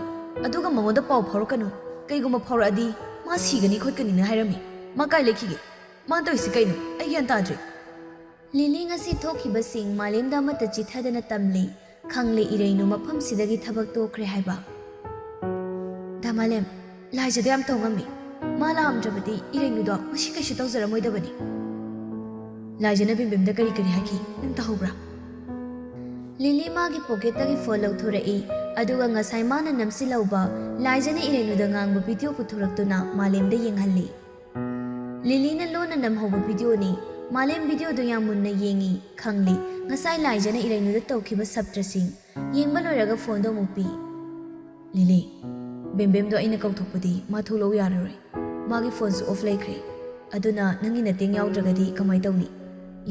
ꯑꯗꯨꯒ ꯃꯉꯣꯟꯗ ꯄꯥꯎ ꯐꯥꯎꯔꯛꯀꯅꯨ, ꯀꯩꯒꯨꯝꯕ ꯐꯥꯎꯔꯛꯑꯗꯤ ꯃꯥ ꯁꯤꯒꯅꯤ ꯈꯣꯠꯀꯅꯤꯅ ꯍꯥꯏꯔꯝꯃꯤ꯫ ꯃꯥ ꯀꯥꯏ ꯂꯩꯈꯤꯒꯦ? ꯃꯥ ꯇꯧꯔꯤꯁꯤ ꯀꯩꯅꯣ? ꯑꯩ ꯒ꯭ꯌꯥꯟ ꯇꯥꯗ꯭ꯔꯦ꯫ ꯂꯤꯂꯤ ꯉꯁꯤ ꯊꯣꯛꯈꯤꯕꯁꯤꯡ ꯃꯥꯂꯦꯝꯗ ꯑꯃꯠꯇ ꯆꯤꯊꯗꯅ ꯇꯝꯂꯤ꯫ ꯈꯪꯂꯦ ꯏꯔꯩꯅꯨ ꯃꯐꯝꯁꯤꯗꯒꯤ ꯊꯕꯛ ꯇꯣꯛꯈ꯭ꯔꯦ ꯍꯥꯏꯕ꯫ ꯗꯥ ꯃꯥꯂꯦꯝ, ꯂꯥꯏꯖꯗ ꯌꯥꯝ ꯇꯧ ꯉꯝꯃꯤ꯫ ꯃꯥ ꯂꯥꯛꯑꯝꯗ꯭ꯔꯕꯗꯤ ꯏꯔꯩꯅꯨꯗꯣ ꯉꯁꯤ ꯀꯩꯁꯨ ꯇꯧꯖꯔꯝꯃꯣꯏꯗꯕꯅꯤ꯫ ꯂꯥꯏꯖꯅ ꯕꯦꯝꯕꯦꯝꯗ ꯀꯔꯤ ꯀꯔꯤ ꯍꯥꯏꯈꯤ, ꯅꯪ ꯇꯥꯍꯧꯕ꯭ꯔꯥ? ꯂꯤꯂꯤ ꯃꯥꯒꯤ pocket ꯇꯒꯤ ꯐꯣꯟ ꯂꯧꯊꯣꯔꯛꯏ, ꯑꯗꯨꯒ ꯉꯁꯥꯏ ꯃꯥꯅ ꯅꯝꯁꯤꯜꯍꯧꯕ ꯂꯥꯏꯖꯅ ꯏꯔꯩꯅꯨꯗ ꯉꯥꯡꯕ video ꯄꯨꯊꯣꯔꯛꯇꯨꯅ ꯃꯥꯂꯦꯝꯗ ꯌꯦꯡꯍꯜꯂꯤ꯫ ꯂꯤꯂꯤꯅ ꯂꯣꯟꯅ ꯅꯝꯍꯧꯕ video ꯅꯤ꯫ ꯃꯥꯂꯦꯝ video ꯗꯨ ꯌꯥꯝ ꯃꯨꯟꯅ ꯌꯦꯡꯉꯤ, ꯈꯪꯂꯤ꯫ ꯉꯁꯥꯏ ꯂꯥꯏꯖꯅ ꯏꯔꯩꯅꯨꯗ ꯇꯧꯈꯤꯕ ꯁꯞꯇ꯭ꯔꯁꯤꯡ꯫ ꯌꯦꯡꯕ ꯂꯣꯏꯔꯒ ꯐꯣꯟꯗꯣ ꯑꯃꯨꯛ ꯄꯤ꯫ ꯂꯤꯂꯤ, ꯕꯦꯝꯕꯦꯝꯗꯣ ꯑꯩꯅ ꯀꯧꯊꯣꯛꯄꯗꯤ ꯃꯥ ꯊꯣꯛꯂꯛꯎ ꯌꯥꯔꯔꯣꯏ꯫ ꯃꯥꯒꯤ ꯐꯣꯟꯁꯨ off ꯂꯩꯈ꯭ꯔꯦ꯫ ꯑꯗꯨꯅ ꯅꯪꯒꯤ ꯅꯇꯦꯡ ꯌꯥꯎꯗ꯭ꯔꯒꯗꯤ ꯀꯃꯥꯏ ꯇꯧꯅꯤ?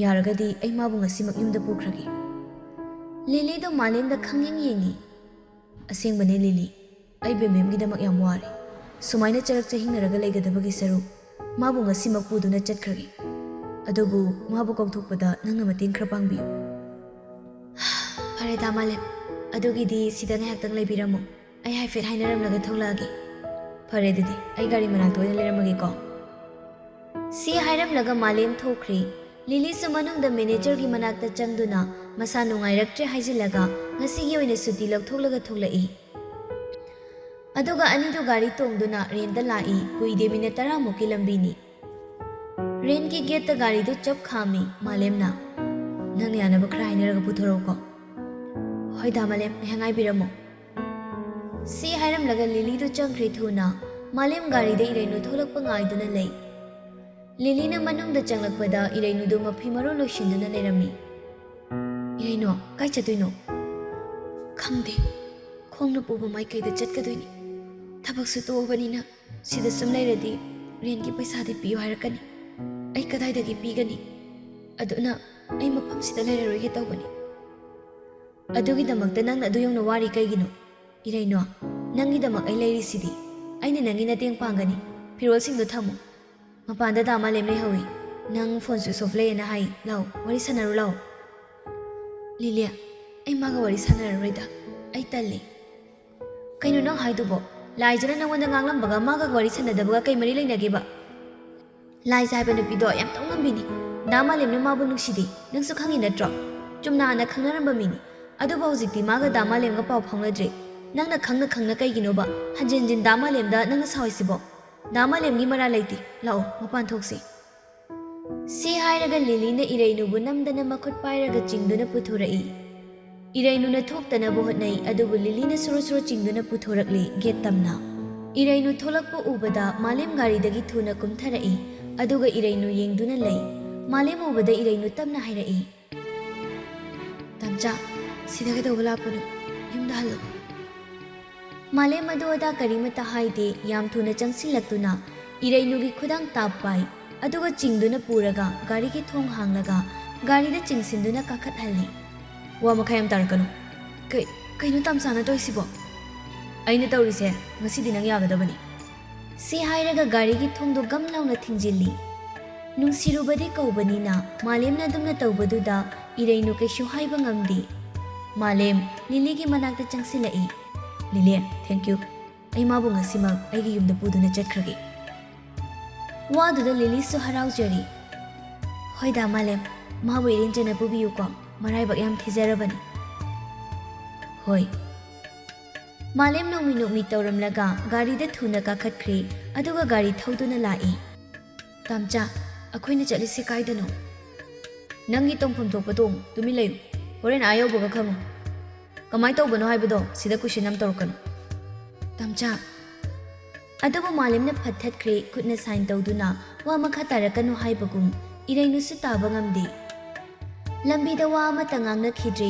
ꯌꯥꯔꯒꯗꯤ ꯑꯩ ꯃꯥꯕꯨ ꯉꯁꯤꯃꯛ ꯌꯨꯝꯗ ꯄꯨꯈ꯭ꯔꯒꯦ꯫ ꯂꯤꯂꯤꯗꯣ ꯃꯥꯂꯦꯝꯗ ꯈꯪꯌꯦꯡ ꯌꯦꯡꯉꯤ꯫ ꯑꯁꯦꯡꯕꯅꯦ ꯂꯤꯂꯤ, ꯑꯩ ꯕꯦꯝꯕꯦꯝꯒꯤꯗꯃꯛ ꯌꯥꯝ ꯋꯥꯔꯦ꯫ ꯁꯨꯃꯥꯏꯅ ꯆꯔꯛ ꯆꯍꯤꯡꯅꯔꯒ ꯂꯩꯒꯗꯕꯒꯤ ꯁꯔꯨꯛ, ꯃꯥꯕꯨ ꯉꯁꯤꯃꯛ ꯄꯨꯗꯨꯅ ꯆꯠꯈ꯭ꯔꯒꯦ꯫ ꯑꯗꯨꯕꯨ ꯃꯥꯕꯨ ꯀꯧꯊꯣꯛꯄꯗ ꯅꯪꯅ ꯃꯇꯦꯡ ꯈꯔ ꯄꯥꯡꯕꯤꯌꯨ꯫ ꯐꯔꯦ ꯗꯥ ꯃꯥꯂꯦꯝ, ꯑꯗꯨꯒꯤꯗꯤ ꯁꯤꯗ ꯉꯥꯏꯍꯥꯛꯇꯪ ꯂꯩꯕꯤꯔꯝꯃꯨ꯫ ꯑꯩ ꯍꯥꯏꯐꯦꯠ ꯍꯥꯏꯅꯔꯝꯂꯒ ꯊꯣꯛꯂꯛꯑꯒꯦ꯫ ꯐꯔꯦ ꯑꯗꯨꯗꯤ, ꯑꯩ ꯒꯥꯔꯤ ꯃꯅꯥꯛꯇ ꯑꯣꯏꯅ ꯂꯩꯔꯝꯃꯒꯦꯀꯣ꯫ ꯁꯤ ꯍꯥꯏꯔꯝꯂꯒ ꯃꯥꯂꯦꯝ ꯊꯣꯛꯈ꯭ꯔꯦ꯫ ꯂꯤꯂꯤꯁꯨ ꯃꯅꯨꯡꯗ ꯃꯦꯅꯦꯖꯔꯒꯤ ꯃꯅꯥꯛꯇ ꯆꯪꯗꯨꯅ ꯃꯁꯥ ꯅꯨꯡꯉꯥꯏꯔꯛꯇ꯭ꯔꯦ ꯍꯥꯏꯖꯤꯜꯂꯒ ꯉꯁꯤꯒꯤ ꯑꯣꯏꯅ ꯁꯨꯇꯤ ꯂꯧꯊꯣꯛꯂꯒ ꯊꯣꯛꯂꯛꯏ꯫ ꯑꯗꯨꯒ ꯑꯅꯤꯗꯨ ꯒꯥꯔꯤ ꯇꯣꯡꯗꯨꯅ ꯔꯦꯟꯗ ꯂꯥꯛꯏ꯫ ꯀꯨꯏꯗꯦ, ꯃꯤꯅꯠ ꯇꯔꯥꯃꯨꯛꯀꯤ ꯂꯝꯕꯤꯅꯤ꯫ ꯔꯦꯟꯒꯤ ꯒꯦꯠꯇ ꯒꯥꯔꯤꯗꯨ ꯆꯞ ꯈꯥꯝꯃꯤ ꯃꯥꯂꯦꯝꯅ꯫ "ꯅꯪ ꯌꯥꯅꯕ ꯈꯔ ꯍꯥꯏꯅꯔꯒ ꯄꯨꯊꯣꯔꯛꯎꯀꯣ꯫" "ꯍꯣꯏꯗ ꯃꯥꯂꯦꯝ, ꯉꯥꯏꯍꯥꯛ ꯉꯥꯏꯕꯤꯔꯝꯃꯣ꯫" ꯁꯤ ꯍꯥꯏꯔꯝꯂꯒ ꯂꯤꯂꯤꯗꯨ ꯆꯪꯈ꯭ꯔꯦ ꯊꯨꯅ꯫ ꯃꯥꯂꯦꯝ ꯒꯥꯔꯤꯗ ꯏꯔꯩꯅꯨ ꯊꯣꯛꯂꯛꯄ ꯉꯥꯏꯗꯨꯅ ꯂꯩ꯫ ꯂꯤꯂꯤꯅ ꯃꯅꯨꯡꯗ ꯆꯪꯂꯛꯄꯗ ꯏꯔꯩꯅꯨꯗꯨ ꯃꯐꯤ ꯃꯔꯣꯟ ꯂꯣꯏꯁꯤꯟꯗꯨꯅ ꯂꯩꯔꯝꯃꯤ꯫ "ꯏꯔꯩꯅꯨ, ꯀꯥꯏ ꯆꯠꯇꯣꯏꯅꯣ?" "ꯈꯪꯗꯦ, ꯈꯣꯡꯅ ꯄꯨꯕ ꯃꯥꯏꯀꯩꯗ ꯆꯠꯀꯗꯣꯏꯅꯤ꯫ ꯊꯕꯛꯁꯨ ꯇꯣꯛꯑꯕꯅꯤꯅ ꯁꯤꯗ ꯁꯨꯝ ꯂꯩꯔꯗꯤ ꯔꯦꯟꯒꯤ ꯄꯩꯁꯥꯗꯤ ꯄꯤꯌꯨ ꯍꯥꯏꯔꯛꯀꯅꯤ꯫ ꯑꯩ ꯀꯗꯥꯏꯗꯒꯤ ꯄꯤꯒꯅꯤ? ꯑꯗꯨꯅ ꯑꯩ ꯃꯐꯝꯁꯤꯗ ꯂꯩꯔꯔꯣꯏꯒꯦ ꯇꯧꯕꯅꯤ꯫" "ꯑꯗꯨꯒꯤꯗꯃꯛꯇ ꯅꯪꯅ ꯑꯗꯨ ꯌꯧꯅ ꯋꯥꯔꯤ ꯀꯩꯒꯤꯅꯣ? ꯏꯔꯩꯅꯣ, ꯅꯪꯒꯤꯗꯃꯛ ꯑꯩ ꯂꯩꯔꯤꯁꯤꯗꯤ꯫ ꯑꯩꯅ ꯅꯪꯒꯤ ꯃꯇꯦꯡ ꯄꯥꯡꯒꯅꯤ꯫ ꯐꯤꯔꯣꯜꯁꯤꯡꯗꯣ ꯊꯝꯃꯨ꯫ ꯃꯄꯥꯟꯗ ꯗꯥ ꯃꯥꯂꯦꯝ ꯂꯩꯍꯧꯏ꯫ ꯅꯪ ꯐꯣꯟ ꯁ꯭ꯋꯤꯆ ꯑꯣꯐ ꯂꯩꯌꯦꯅ ꯍꯥꯏ꯫ ꯂꯥꯛꯑꯣ, ꯋꯥꯔꯤ ꯁꯥꯟꯅꯔꯨ ꯂꯥꯛꯑꯣ꯫" "ꯂꯤꯂꯤ, ꯑꯩ ꯃꯥꯒ ꯋꯥꯔꯤ ꯁꯥꯟꯅꯔꯔꯣꯏꯗ꯫ ꯑꯩ ꯇꯜꯂꯤ꯫" "ꯀꯩꯅꯣ ꯅꯪ ꯍꯥꯏꯗꯨꯕꯣ? ꯂꯥꯏꯖꯅ ꯅꯪꯉꯣꯟꯗ ꯉꯥꯡꯂꯝꯕꯒ ꯃꯥꯒ ꯋꯥꯔꯤ ꯁꯥꯟꯅꯗꯕꯒ ꯀꯩ ꯃꯔꯤ ꯂꯩꯅꯒꯦꯕ?" "ꯂꯥꯏꯖ ꯍꯥꯏꯕ ꯅꯨꯄꯤꯗꯣ ꯌꯥꯝ ꯇꯧꯉꯝꯕꯤꯅꯤ꯫ ꯗꯥ ꯃꯥꯂꯦꯝꯅ ꯃꯥꯕꯨ ꯅꯨꯡꯁꯤꯗꯦ꯫ ꯅꯪꯁꯨ ꯈꯪꯉꯤ ꯅꯠꯇ꯭ꯔꯣ? ꯆꯨꯝꯅ ꯍꯥꯟꯅ ꯈꯪꯅꯔꯝꯕ ꯃꯤꯅꯤ꯫ ꯑꯗꯨꯕꯨ ꯍꯧꯖꯤꯛꯇꯤ ꯃꯥꯒ ꯗꯥ ꯃꯥꯂꯦꯝꯒ ꯄꯥꯎ ꯐꯥꯎꯅꯗ꯭ꯔꯦ꯫ ꯅꯪꯅ ꯈꯪꯅ ꯈꯪꯅ ꯀꯩꯒꯤꯅꯣꯕ ꯍꯟꯖꯤꯟ ꯍꯟꯖꯤꯟ ꯗꯥ ꯃꯥꯂꯦꯝꯗ ꯅꯪꯅ ꯁꯥꯎꯏꯁꯤꯕꯣ? ꯗꯥ ꯃꯥꯂꯦꯝꯒꯤ ꯃꯔꯥꯜ ꯂꯩꯇꯦ꯫ ꯂꯥꯛꯑꯣ, ꯃꯄꯥꯟ ꯊꯣꯛꯁꯤ꯫" ꯁꯤ ꯍꯥꯏꯔꯒ ꯂꯤꯂꯤꯅ ꯏꯔꯩꯅꯨꯕꯨ ꯅꯝꯗꯅ ꯃꯈꯨꯠ ꯄꯥꯏꯔꯒ ꯆꯤꯡꯗꯨꯅ ꯄꯨꯊꯣꯔꯛꯏ꯫ ꯏꯔꯩꯅꯨꯅ ꯊꯣꯛꯇꯅꯕ ꯍꯣꯠꯅꯩ, ꯑꯗꯨꯕꯨ ꯂꯤꯂꯤꯅ ꯁꯨꯔꯨ ꯁꯨꯔꯨ ꯆꯤꯡꯗꯨꯅ ꯄꯨꯊꯣꯔꯛꯂꯤ ꯒꯦꯠ ꯇꯝꯅ꯫ ꯏꯔꯩꯅꯨ ꯊꯣꯛꯂꯛꯄ ꯎꯕꯗ ꯃꯥꯂꯦꯝ ꯒꯥꯔꯤꯗꯒꯤ ꯊꯨꯅ ꯀꯨꯝꯊꯔꯛꯏ, ꯑꯗꯨꯒ ꯏꯔꯩꯅꯨ ꯌꯦꯡꯗꯨꯅ ꯂꯩ꯫ ꯃꯥꯂꯦꯝ ꯎꯕꯗ ꯏꯔꯩꯅꯨ ꯇꯞꯅ ꯍꯥꯏꯔꯛꯏ, "ꯇꯝꯆꯥ, ꯁꯤꯗ ꯀꯩꯗꯧꯕ ꯂꯥꯛꯄꯅꯣ? ꯌꯨꯝꯗ ꯍꯜꯂꯣ꯫" ꯃꯥꯂꯦꯝ ꯑꯗꯨ ꯑꯗꯥ ꯀꯔꯤꯃꯠꯇ ꯍꯥꯏꯗꯦ, ꯌꯥꯝ ꯊꯨꯅ ꯆꯪꯁꯤꯜꯂꯛꯇꯨꯅ ꯏꯔꯩꯅꯨꯒꯤ ꯈꯨꯗꯥꯡ ꯇꯥꯞ ꯄꯥꯏ, ꯑꯗꯨꯒ ꯆꯤꯡꯗꯨꯅ ꯄꯨꯔꯒ ꯒꯥꯔꯤꯒꯤ ꯊꯣꯡ ꯍꯥꯡꯂꯒ ꯒꯥꯔꯤꯗ ꯆꯤꯡꯁꯤꯟꯗꯨꯅ ꯀꯥꯈꯠꯍꯜꯂꯤ꯫ "ꯋꯥ ꯃꯈꯥ ꯌꯥꯝ ꯇꯥꯔꯛꯀꯅꯨ꯫" "ꯀꯩ-, ꯀꯩꯅꯣ ꯇꯝꯆꯥꯅ ꯇꯧꯔꯤꯁꯤꯕꯣ?" "ꯑꯩꯅ ꯇꯧꯔꯤꯁꯦ ꯉꯁꯤꯗꯤ ꯅꯪ ꯌꯥꯒꯗꯕꯅꯤ꯫" ꯁꯤ ꯍꯥꯏꯔꯒ ꯒꯥꯔꯤꯒꯤ ꯊꯣꯡꯗꯣ ꯒꯝ ꯂꯥꯎꯅ ꯊꯤꯡꯖꯤꯜꯂꯤ꯫ ꯅꯨꯡꯁꯤꯔꯨꯕꯗꯤ ꯀꯧꯕꯅꯤꯅ ꯃꯥꯂꯦꯝꯅ ꯑꯗꯨꯝꯅ ꯇꯧꯕꯗꯨꯗ ꯏꯔꯩꯅꯨ ꯀꯩꯁꯨ ꯍꯥꯏꯕ ꯉꯝꯗꯦ꯫ ꯃꯥꯂꯦꯝ ꯂꯤꯂꯤꯒꯤ ꯃꯅꯥꯛꯇ ꯆꯪꯁꯤꯜꯂꯛꯏ꯫ "ꯂꯤꯂꯤ, thank you꯫ ꯑꯩ ꯃꯥꯕꯨ ꯉꯁꯤꯃꯛ ꯑꯩꯒꯤ ꯌꯨꯝꯗ ꯄꯨꯗꯨꯅ ꯆꯠꯈ꯭ꯔꯒꯦ꯫" ꯋꯥꯗꯨꯗ ꯂꯤꯂꯤꯁꯨ ꯍꯔꯥꯎꯖꯔꯤ꯫ "ꯍꯣꯏꯗ ꯃꯥꯂꯦꯝ, ꯃꯥꯕꯨ ꯏꯔꯦꯟꯖꯅ ꯄꯨꯕꯤꯌꯨꯀꯣ, ꯃꯔꯥꯏꯕꯛ ꯌꯥꯝ ꯊꯤꯖꯔꯕꯅꯤ꯫" "ꯍꯣꯏ꯫" ꯃꯥꯂꯦꯝ ꯅꯣꯛꯃꯤ ꯅꯣꯛꯃꯤ ꯇꯧꯔꯝꯂꯒ ꯒꯥꯔꯤꯗ ꯊꯨꯅ ꯀꯥꯈꯠꯈ꯭ꯔꯦ, ꯑꯗꯨꯒ ꯒꯥꯔꯤ ꯊꯧꯗꯨꯅ ꯂꯥꯛꯏ꯫ "ꯇꯥꯝꯆꯥ, ꯑꯩꯈꯣꯏꯅ ꯆꯠꯂꯤꯁꯦ ꯀꯥꯏꯗꯅꯣ?" "ꯅꯪꯒꯤ ꯇꯣꯡꯐꯝ ꯊꯣꯛꯄ ꯇꯣꯡ, ꯇꯨꯃꯤꯟ ꯂꯩꯌꯨ꯫ ꯍꯣꯔꯦꯟ ꯑꯥ ꯌꯧꯕꯒ ꯈꯪꯉꯨ꯫ ꯀꯃꯥꯏ ꯇꯧꯕꯅꯣ ꯍꯥꯏꯕꯗꯣ ꯁꯤꯗ ꯀꯣꯏꯁꯟ ꯌꯥꯝ ꯇꯧꯔꯛꯀꯅꯨ꯫" "ꯇꯥꯝꯆꯥ꯫" ꯑꯗꯨꯕꯨ ꯃꯥꯂꯦꯝꯅ ꯐꯠ ꯊꯠꯈ꯭ꯔꯦ, ꯈꯨꯠꯅ ꯁꯥꯏꯟ ꯇꯧꯗꯨꯅ ꯋꯥ ꯃꯈꯥ ꯇꯥꯔꯛꯀꯅꯨ ꯍꯥꯏꯕꯒꯨꯝ ꯏꯔꯩꯅꯨꯁꯨ ꯇꯥꯕ ꯉꯝꯗꯦ꯫ ꯂꯝꯕꯤꯗ ꯋꯥ ꯑꯃꯠꯇ ꯉꯥꯡꯅꯈꯤꯗ꯭ꯔꯦ꯫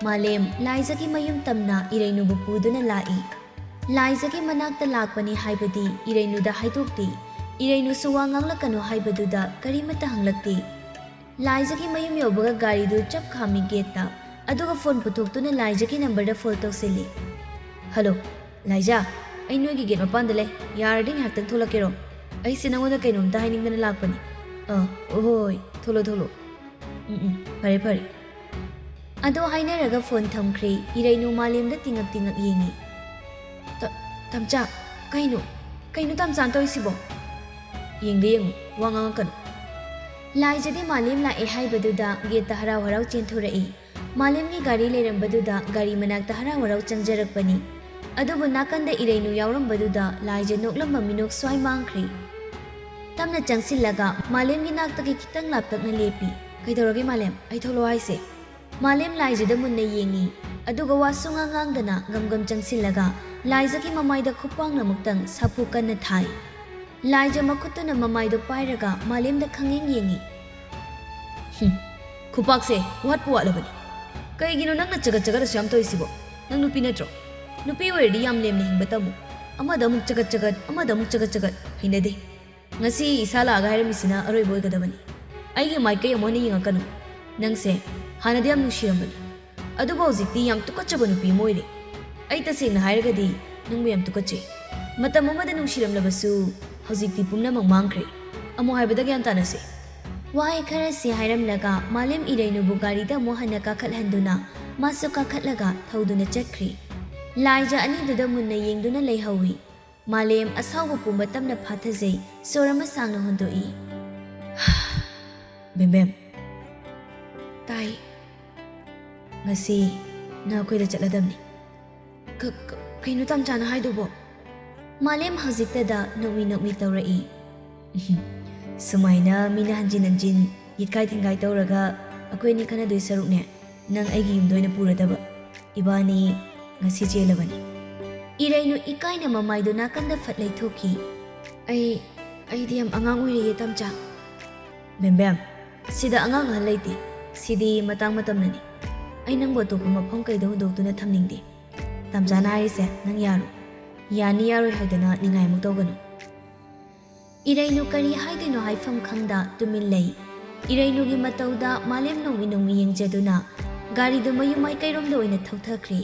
ꯃꯥꯂꯦꯝ ꯂꯥꯏꯖꯒꯤ ꯃꯌꯨꯝ ꯇꯝꯅ ꯏꯔꯩꯅꯨꯕꯨ ꯄꯨꯗꯨꯅ ꯂꯥꯛꯏ꯫ ꯂꯥꯏꯖꯒꯤ ꯃꯅꯥꯛꯇ ꯂꯥꯛꯄꯅꯤ ꯍꯥꯏꯕꯗꯤ ꯏꯔꯩꯅꯨꯗ ꯍꯥꯏꯗꯣꯛꯇꯦ꯫ ꯏꯔꯩꯅꯨꯁꯨ ꯋꯥ ꯉꯥꯡꯂꯛꯀꯅꯨ ꯍꯥꯏꯕꯗꯨꯗ ꯀꯔꯤꯃꯠꯇ ꯍꯪꯂꯛꯇꯦ꯫ ꯂꯥꯏꯖꯒꯤ ꯃꯌꯨꯝ ꯌꯧꯕꯒ ꯒꯥꯔꯤꯗꯨ ꯆꯞ ꯈꯥꯝꯃꯤ ꯒꯦꯠꯇ, ꯑꯗꯨꯒ ꯐꯣꯟ ꯄꯨꯊꯣꯛꯇꯨꯅ ꯂꯥꯏꯖꯒꯤ ꯅꯝꯕꯔꯗ ꯐꯣꯟ ꯇꯧꯁꯤꯜꯂꯤ꯫ "ꯍꯜꯂꯣ, ꯂꯥꯏꯖꯥ, ꯑꯩ ꯅꯣꯏꯒꯤ ꯒꯦꯠ ꯃꯄꯥꯟꯗ ꯂꯩ꯫ ꯌꯥꯔꯗꯤ ꯉꯥꯏꯍꯥꯛꯇꯪ ꯊꯣꯛꯂꯛꯀꯦꯔꯣ? ꯑꯩꯁꯦ ꯅꯉꯣꯟꯗ ꯀꯩꯅꯣꯝꯇ ꯍꯥꯏꯅꯤꯡꯗꯅ ꯂꯥꯛꯄꯅꯤ꯫" "ꯑꯥ, ꯍꯣꯏ, ꯍꯣꯏ, ꯊꯣꯛꯂꯣ, ꯊꯣꯛꯂꯣ꯫ ꯎꯝ, ꯎꯝ, ꯐꯔꯦ, ꯐꯔꯦ꯫" ꯑꯗꯣ ꯍꯥꯏꯅꯔꯒ ꯐꯣꯟ ꯊꯝꯈ꯭ꯔꯦ꯫ ꯏꯔꯩꯅꯨ ꯃꯥꯂꯦꯝꯗ ꯇꯤꯡꯉꯛ ꯇꯤꯡꯉꯛ ꯌꯦꯡꯉꯤ꯫ "ꯇ-, ꯇꯥꯝꯆꯥ, ꯀꯩꯅꯣ? ꯀꯩꯅꯣ ꯇꯥꯝꯆꯥꯅ ꯇꯧꯔꯤꯁꯤꯕꯣ?" "ꯌꯦꯡꯗ ꯌꯦꯡꯉꯨ, ꯋꯥ ꯉꯥꯡꯉꯛꯀꯅꯨ꯫" ꯂꯥꯏꯖꯗꯤ ꯃꯥꯂꯦꯝ ꯂꯥꯛꯑꯦ ꯍꯥꯏꯕꯗꯨꯗ ꯒꯦꯠꯇ ꯍꯔꯥꯎ ꯍꯔꯥꯎ ꯆꯦꯟꯊꯣꯔꯛꯏ꯫ ꯃꯥꯂꯦꯝꯒꯤ ꯒꯥꯔꯤ ꯂꯩꯔꯝꯕꯗꯨꯗ ꯒꯥꯔꯤ ꯃꯅꯥꯛꯇ ꯍꯔꯥꯎ ꯍꯔꯥꯎ ꯆꯪꯖꯔꯛꯄꯅꯤ꯫ ꯑꯗꯨꯕꯨ ꯅꯥꯀꯟꯗ ꯏꯔꯩꯅꯨ ꯌꯥꯎꯔꯝꯕꯗꯨꯗ ꯂꯥꯏꯖ ꯅꯣꯛꯂꯝꯕ ꯃꯤꯅꯣꯛ ꯁ꯭ꯋꯥꯏ ꯃꯥꯡꯈ꯭ꯔꯦ꯫ ꯇꯞꯅ ꯆꯪꯁꯤꯜꯂꯒ ꯃꯥꯂꯦꯝꯒꯤ ꯅꯥꯛꯇꯒꯤ ꯈꯤꯇꯪ ꯂꯥꯞꯇꯛꯅ ꯂꯦꯞꯄꯤ꯫ "ꯀꯩꯗꯧꯔꯒꯦ ꯃꯥꯂꯦꯝ? ꯑꯩ ꯊꯣꯛꯂꯛꯑꯣ ꯍꯥꯏꯁꯦ?" ꯃꯥꯂꯦꯝ ꯂꯥꯏꯖꯗ ꯃꯨꯟꯅ ꯌꯦꯡꯉꯤ, ꯑꯗꯨꯒ ꯋꯥ ꯁꯨꯉꯥꯡ ꯉꯥꯡꯗꯅ ꯒꯝ ꯒꯝ ꯆꯪꯁꯤꯜꯂꯒ ꯂꯥꯏꯖꯒꯤ ꯃꯃꯥꯏꯗ ꯈꯨꯄꯥꯛꯅ ꯑꯃꯨꯛꯇꯪ ꯁꯥꯐꯨ ꯀꯟꯅ ꯊꯥꯏ꯫ ꯂꯥꯏꯖ ꯃꯈꯨꯠꯇꯨꯅ ꯃꯃꯥꯏꯗꯣ ꯄꯥꯏꯔꯒ ꯃꯥꯂꯦꯝꯗ ꯈꯪꯌꯦꯡ ꯌꯦꯡꯉꯤ꯫ "ꯍꯨꯝ, ꯈꯨꯄꯥꯛꯁꯦ ꯋꯥꯠꯄꯨ ꯋꯥꯠꯂꯕꯅꯤ꯫ ꯀꯩꯒꯤꯅꯣ ꯅꯪꯅ ꯆꯒꯠ ꯆꯒꯠ ꯑꯁꯨꯛ ꯌꯥꯝ ꯇꯧꯔꯤꯁꯤꯕꯣ? ꯅꯪ ꯅꯨꯄꯤ ꯅꯠꯇ꯭ꯔꯣ? ꯅꯨꯄꯤ ꯑꯣꯏꯔꯗꯤ ꯌꯥꯝ ꯂꯦꯝꯅ ꯍꯤꯡꯕ ꯇꯝꯃꯨ꯫ ꯑꯃꯗ ꯑꯃꯨꯛ ꯆꯒꯠ ꯆꯒꯠ, ꯑꯃꯗ ꯑꯃꯨꯛ ꯆꯒꯠ ꯆꯒꯠ, ꯍꯩꯅꯗꯦ꯫ ꯉꯁꯤ ꯏꯁꯥ ꯂꯥꯛꯑꯒ ꯍꯥꯏꯔꯝꯃꯤꯁꯤꯅ ꯑꯔꯣꯏꯕ ꯑꯣꯏꯒꯗꯕꯅꯤ꯫ ꯑꯩꯒꯤ ꯃꯥꯏꯀꯩ ꯑꯃꯨꯛ ꯍꯟꯅ ꯌꯦꯡꯉꯛꯀꯅꯨ꯫ ꯅꯪꯁꯦ ꯍꯥꯟꯅꯗꯤ ꯌꯥꯝ ꯅꯨꯡꯁꯤꯔꯝꯕꯅꯤ, ꯑꯗꯨꯕꯨ ꯍꯧꯖꯤꯛꯇꯤ ꯌꯥꯝ ꯇꯨꯀꯠꯆꯕ ꯅꯨꯄꯤ ꯑꯃ ꯑꯣꯏꯔꯦ꯫ ꯑꯩ ꯇꯁꯦꯡꯅ ꯍꯥꯏꯔꯒꯗꯤ ꯅꯪꯕꯨ ꯌꯥꯝ ꯇꯨꯀꯠꯆꯩ꯫ ꯃꯇꯝ ꯑꯃꯗ ꯅꯨꯡꯁꯤꯔꯝꯂꯕꯁꯨ ꯍꯧꯖꯤꯛꯇꯤ ꯄꯨꯝꯅꯃꯛ ꯃꯥꯡꯈ꯭ꯔꯦ꯫ ꯑꯃꯨꯛ ꯍꯥꯏꯕꯗ ꯒ꯭ꯌꯥꯟ ꯇꯥꯅꯁꯦ꯫" ꯋꯥꯍꯩ ꯈꯔꯁꯤ ꯍꯥꯏꯔꯝꯂꯒ ꯃꯥꯂꯦꯝ ꯏꯔꯩꯅꯨꯕꯨ ꯒꯥꯔꯤꯗ ꯑꯃꯨꯛ ꯍꯟꯅ ꯀꯥꯈꯠꯍꯟꯗꯨꯅ ꯃꯥꯁꯨ ꯀꯥꯈꯠꯂꯒ ꯊꯧꯗꯨꯅ ꯆꯠꯈ꯭ꯔꯦ꯫ ꯂꯥꯏꯖ ꯑꯅꯤꯗꯨꯗ ꯃꯨꯟꯅ ꯌꯦꯡꯗꯨꯅ ꯂꯩꯍꯧꯏ꯫ ꯃꯥꯂꯦꯝ ꯑꯁꯥꯎꯕ ꯄꯨꯝꯕ ꯇꯞꯅ ꯐꯥꯊꯖꯩ, ꯁꯣꯔ ꯑꯃ ꯁꯥꯡꯅ ꯍꯣꯟꯗꯣꯛꯏ꯫ ꯕꯦꯝꯕꯦꯝ꯫ ꯇꯥꯏ꯫ ꯉꯁꯤ ꯅꯪ ꯑꯩꯈꯣꯏꯗ ꯆꯠꯂꯗꯕꯅꯤ꯫ ꯀ-, ꯀ-, ꯀꯩꯅꯣ ꯇꯥꯝꯆꯥꯅ ꯍꯥꯏꯗꯨꯕꯣ? ꯃꯥꯂꯦꯝ ꯍꯧꯖꯤꯛꯇꯗ ꯅꯣꯛꯃꯤ ꯅꯣꯛꯃꯤ ꯇꯧꯔꯛꯏ꯫ ꯁꯨꯃꯥꯏꯅ ꯃꯤꯅ ꯍꯟꯖꯤꯟ ꯍꯟꯖꯤꯟ ꯌꯦꯠꯈꯥꯏ ꯊꯤꯡꯒꯥꯏ ꯇꯧꯔꯒ ꯑꯩꯈꯣꯏ ꯑꯅꯤ ꯈꯟꯅꯗꯣꯏ ꯁꯔꯨꯛꯅꯦ, ꯅꯪ ꯑꯩꯒꯤ ꯌꯨꯝꯗ ꯑꯣꯏꯅ ꯄꯨꯔꯗꯕ꯫ ꯏꯕꯥꯅꯤ ꯉꯁꯤ ꯆꯦꯜꯂꯕꯅꯤ꯫ ꯏꯔꯩꯅꯨ ꯏꯀꯥꯏꯅ ꯃꯃꯥꯏꯗꯨ ꯅꯥꯀꯟꯗ ꯐꯠ ꯂꯩꯊꯣꯛꯈꯤ꯫ ꯑꯩ, ꯑꯩꯗꯤ ꯌꯥꯝ ꯑꯉꯥꯡ ꯑꯣꯏꯔꯤꯌꯦ, ꯇꯥꯝꯆꯥ꯫ ꯕꯦꯝꯕꯦꯝ, ꯁꯤꯗ ꯑꯉꯥꯡ ꯑꯍꯜ ꯂꯩꯇꯦ꯫ ꯁꯤꯗꯤ ꯃꯇꯥꯡ ꯃꯇꯝꯅꯅꯤ꯫ ꯑꯩ ꯅꯪꯕꯨ ꯑꯇꯣꯞꯄ ꯃꯐꯝ ꯀꯩꯗ ꯍꯨꯟꯗꯣꯛꯇꯨꯅ ꯊꯝꯅꯤꯡꯗꯦ꯫ ꯇꯥꯝꯆꯥꯅ ꯍꯥꯏꯔꯤꯁꯦ ꯅꯪ ꯌꯥꯔꯣꯏ꯫ ꯌꯥꯅꯤ ꯌꯥꯔꯣꯏ ꯍꯥꯏꯗꯅ ꯅꯤꯡꯉꯥꯏ ꯑꯃꯨꯛ ꯇꯧꯒꯅꯨ꯫ ꯏꯔꯩꯅꯨ ꯀꯔꯤ ꯍꯥꯏꯗꯣꯏꯅꯣ ꯍꯥꯏꯐꯝ ꯈꯪꯗ ꯇꯨꯃꯤꯟ ꯂꯩ꯫ ꯏꯔꯩꯅꯨꯒꯤ ꯃꯇꯧꯗ ꯃꯥꯂꯦꯝ ꯅꯣꯡꯃꯤ ꯅꯣꯡꯃꯤ ꯌꯦꯡꯖꯗꯨꯅ ꯒꯥꯔꯤꯗꯨ ꯃꯌꯨꯝ ꯃꯥꯏꯀꯩꯔꯣꯝꯗ ꯑꯣꯏꯅ ꯊꯧꯊꯈ꯭ꯔꯦ꯫